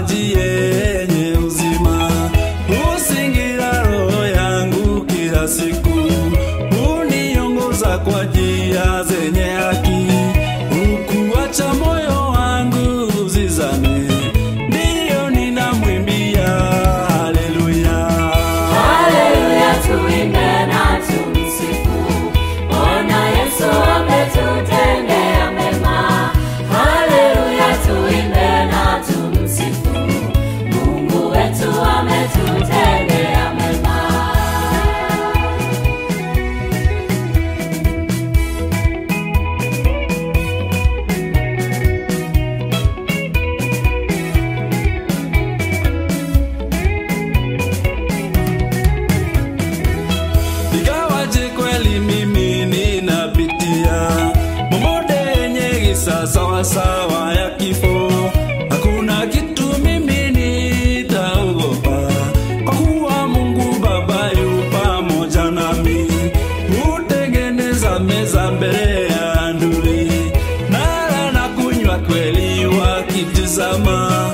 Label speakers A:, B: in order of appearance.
A: maji yenye uzima. Husingira roho yangu kila siku, huniongoza kwa njia zenye haki. Hukuacha moyo wangu uzizame, ndiyo ninamwimbia haleluya.
B: Haleluya, tuimbe na tumsifu. Bwana Yesu ametutendea mema. Haleluya, tuimbe na tumsifu. Mungu wetu ametutendea mema.
A: Ingawaje kweli mimi ninapitia mabonde yenye giza sawasawa ya kifo, hakuna kitu mimi nitaogopa, kwa kuwa Mungu Baba yu pamoja nami. Hutengeneza meza mbele ya ndui, nala na kunywa kweli wakitizama.